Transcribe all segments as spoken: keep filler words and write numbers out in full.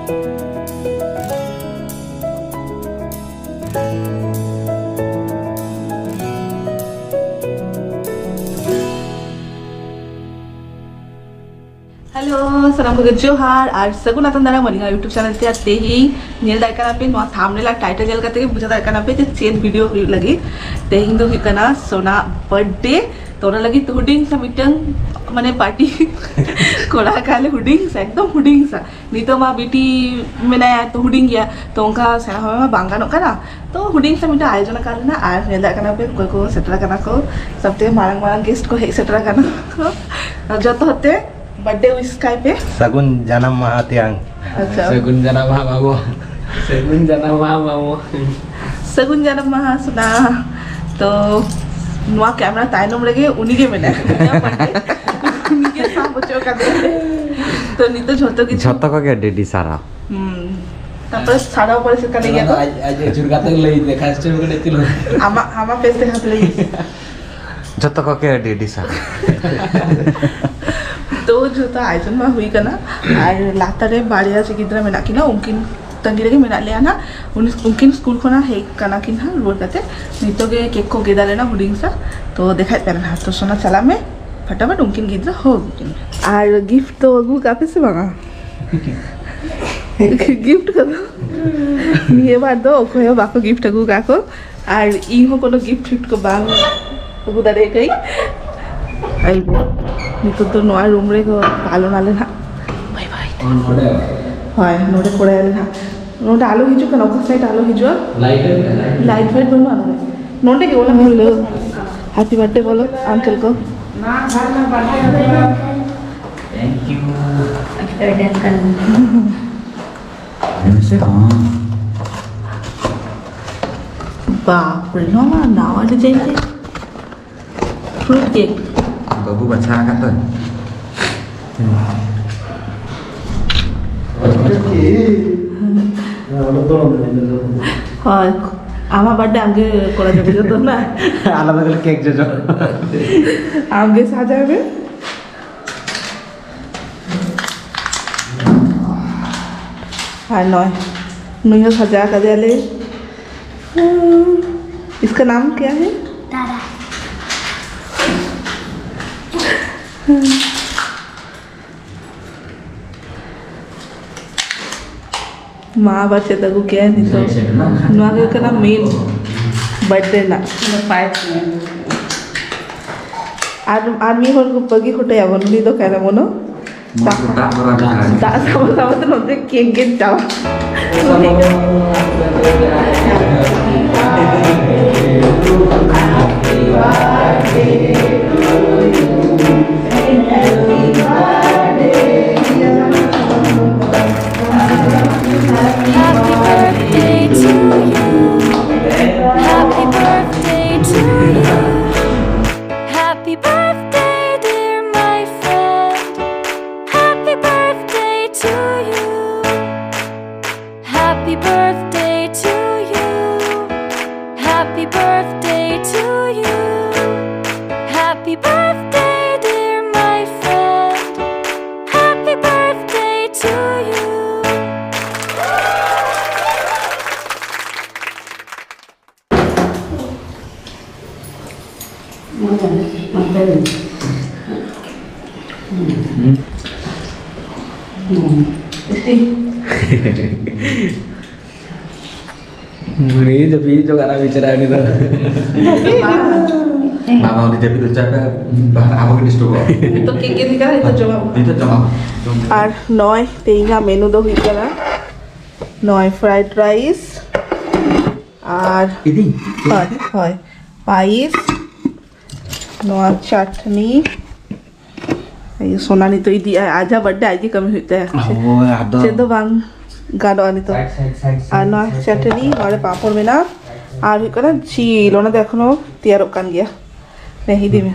Hello, ᱥᱟᱱᱟᱢ ᱠᱚᱜᱮ ᱡᱚᱦᱟᱨ ᱟᱨ ᱥᱟᱹᱜᱩᱱ ᱟᱛᱟᱝ ᱫᱟᱨᱟᱢ ᱟᱹᱞᱤᱧᱟᱜ YouTube ᱪᱮᱱᱮᱞ ᱛᱮ᱾ ᱟᱨ ᱛᱮᱦᱮᱧ ᱧᱮᱞ ᱫᱟᱲᱮᱭᱟᱜ ᱠᱟᱱᱟ ᱯᱮ, ᱱᱚᱣᱟ ᱛᱷᱟᱢᱵᱱᱮᱞ ᱟᱨ ᱴᱟᱭᱴᱮᱞ ᱧᱮᱞ ᱠᱟᱛᱮ ᱜᱮ ᱵᱩᱡᱷᱟᱹᱣ ᱫᱟᱲᱮᱭᱟᱜ ᱠᱟᱱᱟ ᱯᱮ ᱡᱮ ᱪᱮᱫ ᱵᱷᱤᱰᱤᱭᱳ ᱦᱩᱭᱩᱜ ᱞᱟᱹᱜᱤᱫ᱾ ᱛᱮᱦᱮᱧ ᱫᱚ ᱦᱩᱭᱩᱜ ᱠᱟᱱᱟ ᱥᱳᱱᱟ ᱵᱟᱨᱛᱷᱰᱮ᱾ ᱛᱚ ᱚᱱᱟ ᱞᱟᱹᱜᱤᱫ ᱛᱮ ᱦᱩᱰᱤᱧ ᱥᱟ ᱢᱤᱫᱴᱟᱝ ᱢᱟᱱᱮ ᱯᱟᱨᱴᱤ ᱠᱚᱨᱟᱣ ᱠᱟᱜ ᱞᱮ, ᱦᱩᱰᱤᱧ ᱥᱟ, ᱮᱠᱫᱚᱢ ᱦᱩᱰᱤᱧ ᱥᱟ᱾ ᱱᱤᱛᱚᱜ ᱢᱟ ᱵᱤᱴᱤ ᱢᱮᱱᱟᱭᱟ, ᱛᱚ ᱦᱩᱰᱤᱧ ᱜᱮᱭᱟ, ᱛᱚ ᱚᱱᱠᱟ ᱥᱮᱬᱟ ᱦᱚᱲ ᱢᱟ ᱵᱟᱝ ᱜᱟᱱᱚᱜ ᱠᱟᱱᱟ᱾ ᱛᱚ ᱦᱩᱰᱤᱧ ᱥᱟ ᱢᱤᱫᱴᱟᱝ ᱟᱭᱳᱡᱚᱱ ᱟᱠᱟᱫ ᱞᱮᱱᱟ ᱟᱨ ᱧᱮᱞ ᱫᱟᱲᱮᱭᱟᱜ ᱠᱟᱱᱟ ᱯᱮ ᱚᱠᱚᱭ ᱠᱚ ᱥᱮᱴᱮᱨ ᱟᱠᱟᱱᱟ ᱠᱚ, ᱥᱚᱵᱛᱷᱮᱠᱮ ᱢᱟᱨᱟᱝ ᱢᱟᱨᱟᱝ ᱜᱮᱥᱴ ᱠᱚ ᱦᱮᱡ ᱥᱮᱴᱮᱨ ᱟᱠᱟᱱᱟ ᱠᱚ᱾ ᱡᱚᱛᱚ ᱦᱚᱲ ᱛᱮ ᱵᱟᱨᱛᱷᱰᱮ ᱩᱭᱤᱥ ᱠᱟᱭ ᱯᱮ᱾ ᱥᱟᱹᱜᱩᱱ ᱡᱟᱱᱟᱢ ᱢᱟᱦᱟ ᱛᱮᱭᱟᱝ᱾ ᱟᱪᱪᱷᱟ᱾ ᱥᱟᱹᱜᱩᱱ ᱡᱟᱱᱟᱢ ᱢᱟᱦᱟ ᱢᱟᱢᱚ᱾ ᱥᱟᱹᱜᱩᱱ ᱡᱟᱱᱟᱢ ᱢᱟᱦᱟ ᱢᱟᱢᱚ᱾ ᱥᱟᱹᱜᱩᱱ ᱡᱟᱱᱟᱢ ᱢᱟᱦᱟ ᱥᱳᱱᱟ᱾ ᱛᱚ ᱱᱚᱣᱟ ᱠᱮᱢᱮᱨᱟ ᱛᱟᱭᱱᱚᱢ ᱨᱮᱜᱮ ᱩᱱᱤ ᱜᱮ ᱢᱮᱱᱟᱭᱟ᱾ ᱩᱱᱤ ᱜᱮ ᱥᱟᱵ ᱦᱚᱪᱚ ᱠᱟᱫᱮᱭᱟ᱾ ᱛᱚ ᱱᱤᱛᱚᱜ ᱡᱷᱚᱛᱚ ᱠᱤᱪᱷᱩ ᱡᱷᱚᱛᱚ ᱠᱚᱜᱮ ᱟᱹᱰᱤ ᱟᱹᱰᱤ ᱥᱟᱨᱦᱟᱣ᱾ ᱦᱩᱸ᱾ ᱛᱟᱯᱚᱨᱮ ᱥᱟᱨᱦᱟᱣ ᱯᱚᱨᱮ ᱪᱮᱫ ᱞᱮᱠᱟ ᱞᱟᱹᱭ ᱚᱱᱟ ᱫᱚ ᱜᱮᱭᱟ ᱠᱚ? ᱟᱡ, ᱟᱡ ᱟᱹᱪᱩᱨ ᱠᱟᱛᱮ ᱞᱟᱹᱭ ᱫᱮᱠᱷᱟ ᱦᱚᱪᱚ ᱠᱟᱱᱟ ᱪᱮᱫ ᱞᱮᱠᱟ? ᱟᱢᱟᱜ, ᱟᱢᱟᱜ ᱯᱮᱡᱽ ᱛᱮ ᱦᱟᱛ ᱞᱟᱹᱭ ᱢᱮ᱾ ᱡᱷᱚᱛᱚ ᱠᱚᱜᱮ ᱟᱹᱰᱤ ᱟᱹᱰᱤ ᱥᱟᱨᱦᱟᱣ᱾ ᱛᱚ ᱡᱷᱚᱛᱚ ᱟᱭᱳᱡᱚᱱ ᱢᱟ ᱦᱩᱭ ᱠᱟᱱᱟ, ᱟᱨ ᱞᱟᱛᱟᱨ ᱨᱮ ᱵᱟᱨᱭᱟ ᱡᱮ ᱜᱤᱫᱽᱨᱟᱹ ᱢᱮᱱᱟᱜ ᱠᱤᱱᱟ, ᱩᱱᱠᱤᱱ ᱛᱟᱺᱜᱤ ᱨᱮᱜᱮ ᱢᱮᱱᱟᱜ ᱞᱮᱭᱟ ᱱᱟᱜ᱾ ᱩᱱ-, ᱩᱱᱠᱤᱱ ᱥᱠᱩᱞ ᱠᱷᱚᱱᱟᱜ ᱦᱮᱡ ᱠᱟᱱᱟ ᱠᱤᱱ ᱦᱟᱸᱜ ᱨᱩᱣᱟᱹᱲ ᱠᱟᱛᱮ᱾ ᱱᱤᱛᱚᱜ ᱜᱮ ᱠᱮᱠ ᱠᱚ ᱜᱮᱫ ᱟᱞᱮ ᱱᱟ ᱦᱩᱰᱤᱧ ᱥᱟ, ᱛᱚ ᱫᱮᱠᱷᱟᱭᱮᱫ ᱯᱮᱭᱟ ᱱᱟᱜ᱾ ᱛᱚ ᱥᱳᱱᱟ ᱪᱟᱞᱟᱜ ᱢᱮ ᱯᱷᱟᱴᱟᱯᱷᱟᱴ, ᱩᱱᱠᱤᱱ ᱜᱤᱫᱽᱨᱟᱹ ᱦᱚᱦᱚ ᱟᱹᱜᱩ ᱠᱤᱱ ᱢᱮ᱾ ᱟᱨ ᱜᱤᱯᱷᱴ ᱫᱚ ᱟᱹᱜᱩ ᱠᱟᱜ ᱯᱮ ᱥᱮ ᱵᱟᱝᱟ? ᱜᱤᱯᱷᱴ ᱠᱚᱫᱚ ᱱᱤᱭᱟᱹ ᱵᱟᱨ ᱫᱚ ᱚᱠᱚᱭ ᱦᱚᱸ ᱵᱟᱠᱚ ᱜᱤᱯᱷᱴ ᱟᱹᱜᱩ ᱠᱟᱜ ᱠᱚ, ᱟᱨ ᱤᱧ ᱦᱚᱸ ᱠᱳᱱᱳ ᱜᱤᱯᱷᱴ ᱯᱷᱤᱯᱴ ᱠᱚ ᱵᱟᱝ ᱟᱹᱜᱩ ᱫᱟᱲᱮ ᱠᱟᱹᱧ᱾ ᱟᱭ ᱱᱤᱛᱚᱜ ᱫᱚ ᱱᱚᱣᱟ ᱨᱩᱢ ᱨᱮ ᱠᱚ ᱯᱟᱞᱚᱱ ᱟᱞᱮ ᱱᱟᱦᱟᱜ᱾ ᱵᱟᱭ ᱵᱟᱭ᱾ ᱚ, ᱱᱚᱰᱮ? ᱦᱳᱭ, ᱱᱚᱰᱮ ᱠᱚᱨᱟᱭ ᱟᱞᱮ ᱱᱟᱦᱟᱜ᱾ ᱱᱚᱰᱮ ᱟᱞᱚ ᱦᱤᱡᱩᱜ ᱠᱟᱱᱟ, ᱚᱠᱟ ᱥᱟᱭᱤᱰ ᱟᱞᱚ ᱦᱤᱡᱩᱜᱼᱟ᱾ ᱞᱟᱭᱤᱴ ᱯᱷᱟᱭᱤᱴ ᱵᱟᱹᱱᱩᱜᱼᱟ? ᱞᱟᱭᱤᱴ ᱯᱷᱟᱭᱤᱴ ᱵᱟᱹᱱᱩᱜᱼᱟ ᱱᱚᱰᱮ᱾ ᱱᱚᱰᱮ ᱜᱮ ᱚᱱᱟ ᱦᱮᱞᱳ᱾ ᱦᱮᱯᱤ ᱵᱟᱨᱛᱷᱰᱮ ᱵᱚᱞᱚ, ᱟᱝᱠᱮᱞ ᱠᱚ᱾ Thank you. ᱵᱟᱯ ᱨᱮ, ᱱᱚᱣᱟ ᱢᱟ ᱱᱟᱣᱟ ᱰᱤᱡᱟᱭᱤᱱ ᱛᱮ᱾ Fruit cake. ᱵᱟᱹᱵᱩ ᱵᱟᱪᱷᱟ ᱟᱠᱟᱫ ᱫᱚ᱾ ᱦᱳᱭ, ᱟᱢᱟᱜ ᱵᱟᱨᱛᱷᱰᱮ ᱟᱢᱜᱮ ᱠᱚᱨᱟᱣ ᱡᱚᱝ ᱡᱚᱛᱚ ᱱᱟ᱾ ᱟᱞᱟᱫᱟ ᱠᱟᱛᱮ ᱠᱮᱠ ᱡᱚᱡᱚ᱾ ᱟᱢᱜᱮ ᱥᱟᱡᱟᱭ ᱢᱮ᱾ ᱟᱨ ᱱᱚᱜᱼᱚᱭ ᱱᱩᱭ ᱦᱚᱸ ᱥᱟᱡᱟᱣ ᱠᱟᱫᱮᱭᱟᱞᱮ᱾ इसका नाम क्या है? तारा। ᱢᱟ ᱟᱵᱟᱨ ᱪᱮᱫ ᱟᱹᱜᱩ ᱠᱮᱜᱼᱟᱭ ᱱᱤᱛᱚᱜ? ᱱᱚᱣᱟ ᱜᱮ ᱦᱩᱭᱩᱜ ᱠᱟᱱᱟ ᱢᱮᱱ ᱵᱟᱨᱛᱷᱰᱮ ᱨᱮᱱᱟᱜ᱾ ᱟᱨ, ᱟᱨ ᱢᱤᱫ ᱦᱚᱲ ᱠᱚ ᱵᱟᱹᱜᱤ ᱦᱚᱴᱚᱭᱟᱵᱚᱱ, ᱩᱱᱤ ᱫᱚ ᱚᱠᱟᱭ ᱱᱟᱵᱚᱱ? ᱫᱟᱜ ᱥᱟᱵᱟ ᱥᱟᱵᱟ ᱛᱮ ᱱᱚᱛᱮ ᱠᱮᱠ ᱜᱮ ᱪᱟᱵᱟ᱾ Happy birthday to you. Happy birthday to you. Happy birthday, dear my friend. Happy birthday to you. Happy birthday to you. Happy birthday to you. Happy birthday, dear my friend. Happy birthday to you. ᱩᱱᱤ ᱡᱟᱹᱯᱤᱫ ᱡᱚᱝ ᱠᱟᱱᱟ ᱵᱮᱪᱟᱨᱟ ᱩᱱᱤ ᱫᱚ᱾ ᱵᱟᱵᱟ ᱩᱱᱤ ᱡᱟᱹᱯᱤᱫ ᱦᱚᱪᱚᱭ ᱯᱮ, ᱵᱟᱠᱷᱟᱱ ᱟᱵᱚ ᱜᱮ ᱰᱤᱥᱴᱟᱵᱚᱜᱼᱟ᱾ ᱱᱤᱛᱚᱜ ᱠᱮᱠ ᱜᱮᱫ ᱠᱟᱱᱟ, ᱱᱤᱛᱚᱜ ᱡᱚᱢᱟ᱾ ᱱᱤᱛᱚᱜ ᱡᱚᱢᱟ᱾ ᱟᱨ ᱱᱚᱜᱼᱚᱭ ᱛᱮᱦᱮᱧᱟᱜ ᱢᱮᱱᱩ ᱫᱚ ᱦᱩᱭᱩᱜ ᱠᱟᱱᱟ ᱱᱚᱜᱼᱚᱭ ᱯᱷᱨᱟᱭᱤᱰ ᱨᱟᱭᱤᱥ ᱟᱨ ᱤᱫᱤ᱾ ᱦᱳᱭ, ᱦᱳᱭ, ᱯᱟᱭᱤᱥ, ᱱᱚᱣᱟ ᱪᱟᱴᱱᱤ᱾ ᱤᱭᱟᱹ, ᱥᱳᱱᱟ ᱱᱤᱛᱚᱜ ᱤᱫᱤᱭᱟᱭ, ᱟᱡᱟᱜ ᱵᱟᱨᱛᱷᱰᱮ ᱟᱡ ᱜᱮ ᱠᱟᱹᱢᱤ ᱦᱩᱭᱩᱜ ᱛᱟᱭᱟ᱾ ᱦᱳᱭ, ᱟᱫᱚ ᱪᱮᱫ ᱫᱚ ᱵᱟᱝ ᱜᱟᱱᱚᱜᱼᱟ ᱱᱤᱛᱚᱜ᱾ ᱥᱟᱭᱤᱰ, ᱥᱟᱭᱤᱰ, ᱥᱟᱭᱤᱰ, ᱟᱨ ᱱᱚᱣᱟ ᱥᱟᱭᱤᱰ, ᱥᱟᱭᱤᱰ, ᱪᱟᱴᱱᱤ, ᱥᱟᱭᱤᱰ᱾ ᱱᱚᱰᱮ ᱯᱟᱯᱚᱲ ᱢᱮᱱᱟᱜᱼᱟ, ᱟᱨ ᱦᱩᱭᱩᱜ ᱠᱟᱱᱟ ᱡᱤᱞ, ᱚᱱᱟ ᱫᱚ ᱮᱠᱷᱚᱱᱳ ᱛᱮᱭᱟᱨᱚᱜ ᱠᱟᱱ ᱜᱮᱭᱟ᱾ ᱦᱮᱸ, ᱤᱫᱤ ᱢᱮ᱾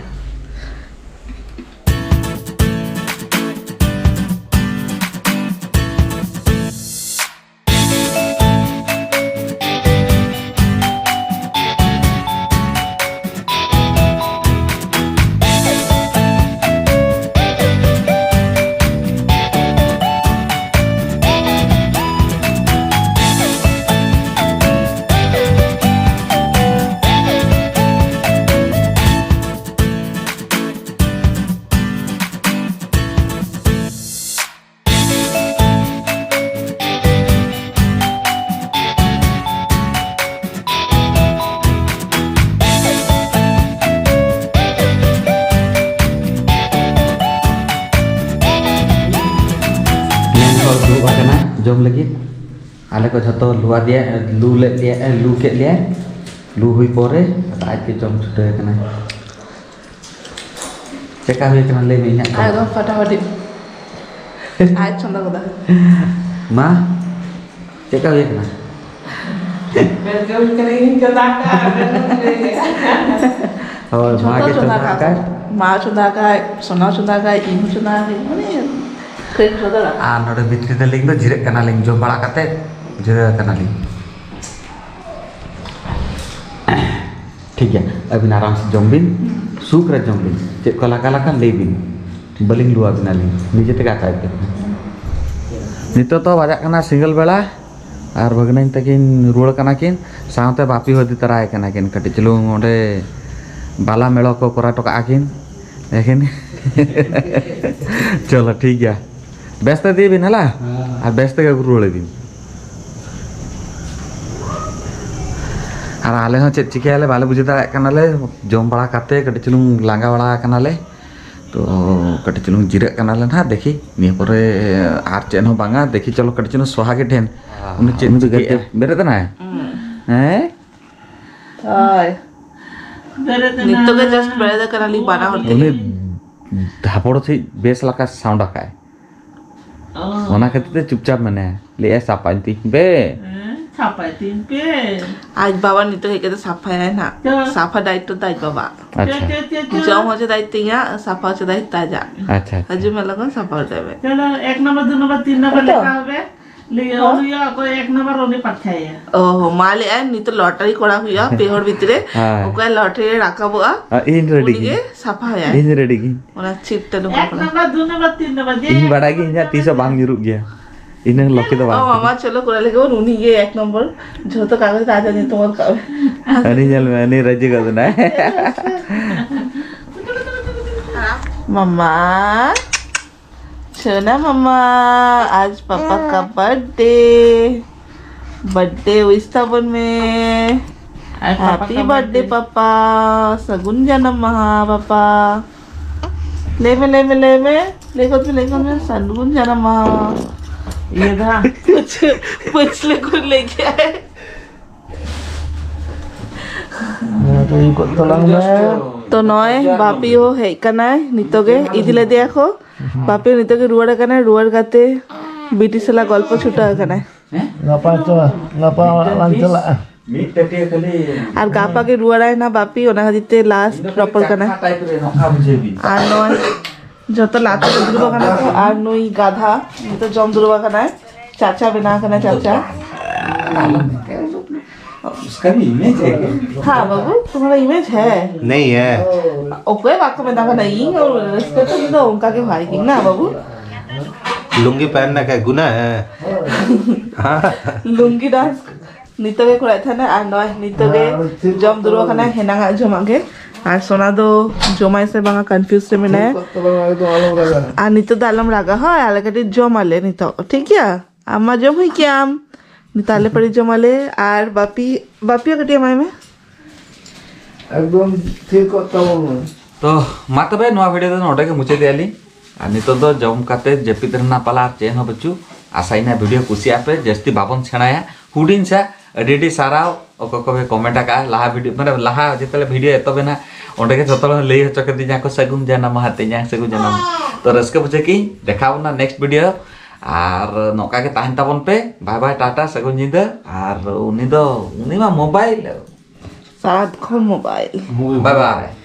ᱫᱩᱲᱩᱵ ᱟᱠᱟᱱᱟ ᱡᱚᱢ ᱞᱟᱹᱜᱤᱫ᱾ ᱟᱞᱮ ᱠᱚ ᱡᱷᱚᱛᱚ ᱞᱩ ᱟᱫᱮᱭᱟ, ᱞᱩ ᱞᱮᱫ ᱞᱮᱭᱟ, ᱞᱩ ᱠᱮᱫ ᱞᱮᱭᱟᱭ᱾ ᱞᱩ ᱦᱩᱭ ᱯᱚᱨᱮ ᱟᱫᱚ ᱟᱡ ᱜᱮ ᱡᱚᱢ ᱪᱷᱩᱴᱟᱹᱣ ᱟᱠᱟᱱᱟᱭ᱾ ᱪᱮᱠᱟ ᱦᱩᱭ ᱟᱠᱟᱱᱟ ᱞᱟᱹᱭ ᱢᱮ ᱤᱧᱟᱹᱜ ᱫᱚ? ᱮᱠᱫᱚᱢ ᱯᱷᱟᱴᱟᱯᱷᱟᱴᱤ᱾ ᱟᱡ ᱪᱚᱸᱫᱟ ᱠᱟᱫᱟ᱾ ᱢᱟ, ᱪᱮᱠᱟ ᱦᱩᱭ ᱟᱠᱟᱱᱟ? ᱦᱳᱭ, ᱢᱟ ᱡᱷᱚᱛᱚ ᱜᱮ ᱪᱚᱸᱫᱟ ᱪᱚᱸᱫᱟ ᱟᱠᱟᱫ᱾ ᱟᱠᱟᱫ᱾ ᱢᱟ ᱪᱚᱸᱫᱟ ᱟᱠᱟᱫ, ᱥᱳᱱᱟ ᱪᱚᱸᱫᱟ ᱟᱠᱟᱫ, ᱤᱧ ᱦᱚᱸ ᱪᱚᱸᱫᱟ ᱟᱠᱟᱫ, ᱢᱟᱱᱮ ᱠᱟᱹᱡ ᱡᱷᱚᱛᱚ᱾ ᱟᱨ ᱱᱚᱰᱮ ᱵᱷᱤᱛᱨᱤ ᱨᱮᱞᱤᱧ ᱫᱚ ᱡᱤᱨᱟᱹᱜ ᱠᱟᱱᱟᱞᱤᱧ, ᱡᱚᱢ ᱵᱟᱲᱟ ᱠᱟᱛᱮ ᱡᱤᱨᱟᱹᱜ ᱠᱟᱱᱟᱞᱤᱧ᱾ ᱴᱷᱤᱠ ᱜᱮᱭᱟ, ᱟᱹᱵᱤᱱ ᱟᱨᱟᱢ ᱥᱮ ᱡᱚᱢ ᱵᱤᱱ, ᱥᱩᱠ ᱨᱮ ᱡᱚᱢ ᱵᱤᱱ, ᱪᱮᱫ ᱠᱚ ᱞᱟᱜᱟ ᱞᱟᱜᱟ ᱞᱟᱹᱭ ᱵᱤᱱ, ᱵᱟᱹᱞᱤᱧ ᱞᱩᱣᱟ ᱵᱤᱱᱟᱞᱤᱧ, ᱱᱤᱡᱮ ᱛᱮᱜᱮ ᱟᱠᱟᱭ ᱯᱮ᱾ ᱱᱤᱛᱚᱜ ᱫᱚ ᱵᱟᱡᱟᱜ ᱠᱟᱱᱟ ᱥᱤᱸᱜᱟᱹᱲ ᱵᱮᱲᱟ, ᱟᱨ ᱵᱷᱟᱹᱜᱽᱱᱟᱹᱧ ᱛᱟᱹᱠᱤᱱ ᱨᱩᱣᱟᱹᱲ ᱠᱟᱱᱟ ᱠᱤᱱ, ᱥᱟᱶᱛᱮ ᱵᱟᱯᱤ ᱦᱚᱸ ᱤᱫᱤ ᱛᱚᱨᱟᱭ ᱠᱟᱱᱟ ᱠᱤᱱ, ᱠᱟᱹᱴᱤᱡ ᱪᱩᱞᱩᱝ ᱚᱸᱰᱮ ᱵᱟᱞᱟ ᱢᱮᱲᱚ ᱠᱚ ᱠᱚᱨᱟᱣ ᱦᱚᱴᱚ ᱠᱟᱜᱼᱟ ᱠᱤᱱ᱾ ᱮᱠᱷᱮᱱ ᱪᱚᱞᱚ ᱴᱷᱤᱠ ᱜᱮᱭᱟ, ᱵᱮᱥ ᱛᱮ ᱤᱫᱤᱭ ᱵᱤᱱ ᱦᱮᱞᱟ, ᱦᱮᱸ᱾ ᱟᱨ ᱵᱮᱥ ᱛᱮᱜᱮ ᱟᱹᱜᱩ ᱨᱩᱣᱟᱹᱲ ᱵᱤᱱ᱾ ᱟᱨ ᱟᱞᱮ ᱦᱚᱸ ᱪᱮᱫ ᱪᱤᱠᱟᱹᱭᱟᱞᱮ ᱵᱟᱞᱮ ᱵᱩᱡᱷᱟᱹᱣ ᱫᱟᱲᱮᱭᱟᱜ ᱠᱟᱱᱟᱞᱮ, ᱡᱚᱢ ᱵᱟᱲᱟ ᱠᱟᱛᱮ ᱠᱟᱹᱴᱤᱡ ᱪᱩᱞᱩᱝ ᱞᱟᱸᱜᱟ ᱵᱟᱲᱟ ᱠᱟᱱᱟᱞᱮ, ᱛᱚ ᱠᱟᱹᱴᱤᱡ ᱪᱩᱞᱩᱝ ᱡᱤᱨᱟᱹᱜ ᱠᱟᱱᱟᱞᱮ ᱱᱟᱦᱟᱜ, ᱫᱮᱠᱷᱤ ᱱᱤᱭᱟᱹ ᱯᱚᱨᱮ ᱟᱨ ᱪᱮᱫ ᱦᱚᱸ ᱵᱟᱝᱟ, ᱫᱮᱠᱷᱤ ᱪᱚᱞᱚ ᱠᱟᱹᱴᱤᱡ ᱪᱩᱞᱩᱝ ᱥᱚᱦᱟ ᱜᱮ ᱰᱷᱮᱨ᱾ ᱩᱱᱤ ᱪᱮᱫ ᱩᱱᱤ ᱫᱚ ᱪᱤᱠᱟᱹᱭᱮᱫᱼᱟ? ᱜᱟᱛᱮ ᱵᱮᱨᱮᱫ ᱮᱱᱟᱭ? ᱦᱩᱸ᱾ ᱦᱮᱸ? ᱦᱳᱭ᱾ ᱵᱮᱨᱮᱫ ᱮᱱᱟ᱾ ᱱᱤᱛᱚᱜ ᱜᱮ just ᱵᱮᱨᱮᱫ ᱟᱠᱟᱱᱟᱞᱤᱧ ᱵᱟᱱᱟ ᱦᱚᱲ ᱛᱮᱜᱮ᱾ ᱩᱱᱤ ᱫᱷᱟᱯᱚᱲ ᱥᱮᱫ ᱵᱮᱥ ᱞᱮᱠᱟ sound ᱟᱠᱟᱭ᱾ ᱚ᱾ ᱚᱱᱟ ᱠᱷᱟᱹᱛᱤᱨ ᱛᱮ ᱪᱩᱯᱪᱟᱯ ᱢᱮᱱᱟᱭᱟ, ᱞᱟᱹᱭᱟᱭ, "ᱥᱟᱯᱟᱧ ᱛᱤᱧ ᱯᱮ᱾" ᱦᱮᱸ, ᱥᱟᱯᱟᱭ ᱛᱤᱧ ᱯᱮ᱾ ᱟᱡ ᱵᱟᱵᱟ ᱱᱤᱛᱚᱜ ᱦᱮᱡ ᱠᱟᱛᱮ ᱥᱟᱯᱷᱟᱭᱟᱭ ᱱᱟᱜ᱾ ᱪᱚ᱾ ᱥᱟᱯᱷᱟ ᱫᱟᱭᱤᱛᱛᱚ ᱫᱚ ᱟᱡ ᱵᱟᱵᱟ᱾ ᱟᱪᱪᱷᱟ᱾ ᱪᱚ, ᱪᱚ, ᱪᱚ, ᱪᱚ᱾ ᱡᱚᱢ ᱦᱚᱪᱚ ᱫᱟᱭᱤᱛᱛᱚ ᱤᱧᱟᱜ, ᱥᱟᱯᱷᱟ ᱦᱚᱪᱚ ᱫᱟᱭᱤᱛᱛᱚ ᱟᱡᱟᱜ᱾ ᱟᱪᱪᱷᱟ, ᱟᱪᱪᱷᱟ᱾ ᱦᱤᱡᱩᱜ ᱢᱮ ᱞᱚᱜᱚᱱ ᱥᱟᱯᱷᱟ ᱦᱚᱪᱚᱭ ᱢᱮ᱾ ᱪᱚᱞᱚ, ᱮᱠ ᱱᱚᱢᱵᱚᱨ, ᱫᱩ ᱱᱚᱢᱵᱚᱨ, ᱛᱤᱱ ᱱᱚᱢᱵᱚᱨ ᱦᱮᱸ ᱛᱚ᱾ ᱞᱮᱠᱷᱟ ᱦᱚᱵᱮ᱾ ᱞᱟᱹᱭᱟ, ᱦᱮᱸ᱾ ᱩᱱᱤ ᱚᱠᱚᱭ ᱮᱠ ᱱᱚᱢᱵᱚᱨ ᱩᱱᱤ ᱯᱟᱴᱷᱟᱭᱟ᱾ ᱚ, ᱢᱟ ᱞᱟᱹᱭᱟᱭ, ᱱᱤᱛᱚᱜ lottery ᱠᱚᱨᱟᱣ ᱦᱩᱭᱩᱜᱼᱟ, ᱯᱮ ᱦᱚᱲ ᱵᱷᱤᱛᱨᱤ ᱨᱮ᱾ ᱦᱮᱸ᱾ ᱚᱠᱚᱭ lottery ᱨᱮ ᱨᱟᱠᱟᱵᱚᱜᱼᱟ, ᱟᱨ ᱤᱧ ready ᱩᱱᱤ ᱜᱮ ᱜᱤᱧ᱾ ᱥᱟᱯᱷᱟᱭᱟᱭ᱾ ᱤᱧ ready ᱜᱤᱧ᱾ ᱚᱱᱟ ᱪᱷᱤᱴ ᱛᱮ ᱱᱚᱝᱠᱟ ᱮᱠ ᱠᱟᱱᱟ᱾ ᱱᱚᱢᱵᱚᱨ, ᱫᱩ ᱱᱚᱢᱵᱚᱨ, ᱛᱤᱱ ᱱᱚᱢᱵᱚᱨ, ᱡᱮ ᱤᱧ ᱵᱟᱲᱟᱭ ᱜᱤᱧ, ᱤᱧᱟᱹᱜ ᱛᱤᱥ ᱦᱚᱸ ᱵᱟᱝ ᱧᱩᱨᱩᱜ ᱜᱮᱭᱟ᱾ ᱤᱧ ᱨᱮᱱ ᱞᱚᱠᱤ ᱫᱚ ᱵᱟᱝ ᱚ, ᱠᱟᱱᱟ᱾ ᱢᱟᱢᱟ, ᱪᱚᱞᱚ ᱠᱚᱨᱟ ᱞᱮᱜᱮ ᱵᱚᱱ, ᱩᱱᱤ ᱜᱮ ᱮᱠ ᱱᱚᱢᱵᱚᱨ᱾ ᱡᱷᱚᱛᱚ ᱠᱟᱜᱚᱡᱽ ᱨᱮ ᱟᱡᱟᱜ ᱧᱩᱛᱩᱢ ᱚᱞ ᱠᱟᱜ ᱢᱮ᱾ ᱦᱟᱹᱱᱤ ᱧᱮᱞ ᱢᱮ, ᱦᱟᱹᱱᱤ ᱨᱟᱹᱡᱤ ᱜᱚᱫ ᱮᱱᱟᱭ᱾ ᱢᱟᱢᱟ, ᱥᱳᱱᱟ ᱢᱟᱢᱟ, ᱟᱡ ᱯᱟᱯᱟ ᱠᱟ birthday, birthday wish ᱛᱟᱵᱚᱱ ᱢᱮ᱾ ᱟᱡ ᱯᱟᱯᱟ ᱦᱮᱯᱤ ᱠᱟ ᱵᱟᱨᱛᱷᱰᱮ birthday᱾ ᱯᱟᱯᱟ, ᱥᱟᱹᱜᱩᱱ ᱡᱟᱱᱟᱢ ᱢᱟᱦᱟ ᱯᱟᱯᱟ᱾ ᱞᱟᱹᱭ ᱢᱮ, ᱞᱟᱹᱭ ᱢᱮ, ᱞᱟᱹᱭ ᱢᱮ, ᱞᱟᱹᱭ ᱜᱚᱫ ᱢᱮ, ᱞᱟᱹᱭ ᱜᱚᱫ ᱢᱮ, ᱥᱟᱹᱜᱩᱱ ᱡᱟᱱᱟᱢ ᱢᱟᱦᱟ᱾ ᱤᱭᱟᱹ ᱫᱚ ᱦᱟᱸᱜ᱾ ᱯᱟᱹᱪᱷᱞᱟᱹ, ᱯᱟᱹᱪᱷᱞᱟᱹ ᱠᱚ ᱞᱟᱹᱭ ᱠᱮᱜᱼᱟ᱾ ᱱᱚᱣᱟ ᱫᱚ ᱤᱭᱟᱹ ᱠᱚ ᱛᱟᱞᱟᱝ ᱢᱮ᱾ ᱛᱚ ᱱᱚᱜᱼᱚᱭ ᱵᱟᱯᱤ ᱦᱚᱸ ᱦᱮᱡ ᱠᱟᱱᱟᱭ ᱱᱤᱛᱚᱜ ᱜᱮ, ᱤᱫᱤ ᱞᱮᱫᱮᱭᱟ ᱠᱚ᱾ ᱵᱟᱯᱤ ᱦᱚᱸ ᱱᱤᱛᱚᱜ ᱜᱮ ᱨᱩᱣᱟᱹᱲ ᱠᱟᱱᱟᱭ, ᱨᱩᱣᱟᱹᱲ ᱠᱟᱛᱮ ᱵᱤᱴᱤ ᱥᱟᱞᱟᱜ ᱜᱚᱞᱯᱚ ᱪᱷᱩᱴᱟᱹᱣ ᱠᱟᱱᱟᱭ᱾ ᱜᱟᱯᱟ ᱪᱚ, ᱜᱟᱯᱟ ᱚᱲᱟᱜ ᱞᱟᱝ ᱪᱟᱞᱟᱜᱼᱟ᱾ ᱢᱤᱫ ᱴᱟᱹᱴᱤᱭᱟᱹ ᱠᱷᱟᱹᱞᱤ᱾ ᱟᱨ ᱜᱟᱯᱟ ᱜᱮ ᱨᱩᱣᱟᱹᱲᱟᱭ ᱱᱟ ᱵᱟᱯᱤ, ᱚᱱᱟ ᱠᱷᱟᱹᱛᱤᱨ ᱛᱮ ᱞᱟᱥᱴ ᱨᱚᱯᱚᱲ ᱠᱟᱱᱟ᱾ ᱪᱟᱠᱷᱟ ᱴᱟᱭᱤᱯ ᱨᱮ ᱱᱚᱝᱠᱟ ᱵᱩᱡᱷᱟᱹᱣ ᱵᱤᱱ᱾ ᱟᱨ ᱱᱚᱜᱼᱚᱭ ᱡᱚᱛᱚ ᱞᱟᱛᱟᱨ ᱨᱮ ᱫᱩᱲᱩᱵ ᱟᱠᱟᱱᱟ ᱠᱚ, ᱟᱨ ᱱᱩᱭ ᱜᱟᱫᱷᱟ ᱱᱤᱛᱚᱜ ᱡᱚᱢ ᱫᱩᱲᱩᱵ ᱟᱠᱟᱱᱟᱭ, ᱪᱟᱪᱟ ᱵᱮᱱᱟᱣ ᱟᱠᱟᱱᱟᱭ ᱪᱟᱪᱟ᱾ उसका भी इमेज है क्या? हाँ बाबू, तुम्हारा इमेज है। नहीं है। ᱚᱠᱚᱭ ᱵᱟᱠᱚ ᱢᱮᱛᱟ ᱠᱟᱱᱟ, ᱤᱧ ᱨᱟᱹᱥᱠᱟᱹ ᱛᱮ ᱩᱱᱤ ᱫᱚ ᱚᱱᱠᱟ ᱜᱮ ᱦᱚᱦᱚᱭ ᱠᱤᱧ ᱱᱟ ᱵᱟᱹᱵᱩ᱾ लुंगी पहनने का गुनाह है। हाँ। ᱞᱩᱝᱜᱤ ᱰᱟᱱᱥ ᱱᱤᱛᱚᱜ ᱜᱮ ᱠᱚᱨᱟᱣᱮᱫ ᱛᱟᱦᱮᱱᱟ, ᱟᱨ ᱱᱚᱜᱼᱚᱭ ᱱᱤᱛᱚᱜ ᱜᱮ ᱡᱚᱢ ᱫᱩᱨᱩᱵ ᱟᱠᱟᱱᱟᱭ ᱦᱮᱱᱟᱝᱟᱜ ᱡᱚᱢᱟᱜ ᱜᱮ᱾ ᱟᱨ ᱥᱳᱱᱟ ᱫᱚ ᱡᱚᱢᱟᱭ ᱥᱮ ᱵᱟᱝᱟ ᱠᱚᱱᱯᱷᱤᱭᱩᱡᱽ ᱨᱮ ᱢᱮᱱᱟᱭᱟ᱾ ᱟᱨ ᱱᱤᱛᱚᱜ ᱫᱚ ᱟᱞᱚᱢ ᱨᱟᱜᱟ, ᱦᱳᱭ, ᱟᱞᱮ ᱠᱟᱹᱴᱤᱡ ᱡᱚᱢ ᱟᱞᱮ ᱱᱤᱛᱚᱜ, ᱴᱷᱤᱠ ᱜᱮᱭᱟ? ᱟᱢ ᱢᱟ ᱡᱚᱢ ᱦᱩᱭ ᱠᱮᱜ ᱟᱢ, ᱱᱤᱛᱚᱜ ᱟᱞᱮ ᱯᱟᱹᱨᱤ ᱡᱚᱢ ᱟᱞᱮ᱾ ᱟᱨ ᱵᱟᱯᱤ, ᱵᱟᱯᱤ ᱦᱚᱸ ᱠᱟᱹᱴᱤᱡ ᱮᱢᱟᱭ ᱢᱮ᱾ ᱮᱠᱫᱚᱢ ᱛᱷᱤᱨ ᱠᱚᱜ ᱛᱟᱵᱚᱱ ᱢᱮ᱾ ᱛᱚ ᱢᱟ ᱛᱚᱵᱮ ᱱᱚᱣᱟ ᱵᱷᱤᱰᱤᱭᱳ ᱫᱚ ᱱᱚᱰᱮ ᱜᱮ ᱢᱩᱪᱟᱹᱫᱮᱜᱼᱟ ᱞᱤᱧ᱾ ᱟᱨ ᱱᱤᱛᱚᱜ ᱫᱚ ᱡᱚᱢ ᱠᱟᱛᱮ ᱡᱟᱹᱯᱤᱫ ᱨᱮᱱᱟᱜ ᱯᱟᱞᱟ ᱟᱨ ᱪᱮᱫ ᱦᱚᱸ ᱵᱟᱹᱪᱩᱜ᱾ ᱟᱥᱟᱭᱤᱱᱟ ᱵᱷᱤᱰᱤᱭᱳ ᱠᱩᱥᱤᱭᱟᱜ ᱯᱮ, ᱡᱟᱹᱥᱛᱤ ᱵᱟᱵᱚᱱ ᱥᱮᱬᱟᱭᱟ᱾ ᱦᱩᱰᱤᱧ ᱥᱟ ᱟᱹᱰᱤ ᱟᱹᱰᱤ ᱥᱟᱨᱦᱟᱣ᱾ ᱚᱠᱚᱭ ᱠᱚᱯᱮ ᱠᱚᱢᱮᱱᱴ ᱟᱠᱟᱫᱼᱟ ᱞᱟᱦᱟ ᱵᱷᱤᱰᱤᱭᱳ, ᱢᱟᱱᱮ ᱞᱟᱦᱟ ᱡᱮᱛᱮ ᱵᱷᱤᱰᱤᱭᱳ ᱮᱛᱚᱦᱚᱵ ᱮᱱᱟ, ᱚᱸᱰᱮ ᱜᱮ ᱡᱚᱛᱚ ᱦᱚᱲ ᱞᱟᱹᱭ ᱦᱚᱪᱚ ᱠᱟᱹᱫᱤᱧᱟ ᱠᱚ, "ᱥᱟᱹᱜᱩᱱ ᱡᱟᱱᱟᱢ ᱢᱟᱦᱟ ᱛᱮᱧᱟᱝ, ᱥᱟᱹᱜᱩᱱ ᱡᱟᱱᱟᱢ ᱢᱟᱦᱟ᱾" ᱛᱚ ᱨᱟᱹᱥᱠᱟᱹ ᱵᱩᱡᱷᱟᱹᱣ ᱠᱤᱧ, ᱫᱮᱠᱷᱟᱣ ᱵᱚᱱᱟ ᱱᱮᱠᱥᱴ ᱵᱷᱤᱰᱤᱭᱳ᱾ ᱟᱨ ᱱᱚᱝᱠᱟ ᱜᱮ ᱛᱟᱦᱮᱱ ᱛᱟᱵᱚᱱ ᱯᱮ᱾ ᱵᱟᱭ ᱵᱟᱭ, ᱴᱟᱴᱟ, ᱥᱟᱹᱜᱩᱱ ᱧᱤᱫᱟᱹ᱾ ᱟᱨ ᱩᱱᱤ ᱫᱚ, ᱩᱱᱤ ᱢᱟ ᱢᱳᱵᱟᱭᱤᱞ᱾ ᱥᱟᱨᱟᱠᱷᱚᱱ ᱢᱳᱵᱟᱭᱤᱞ᱾ ᱵᱟᱭ ᱵᱟᱭ᱾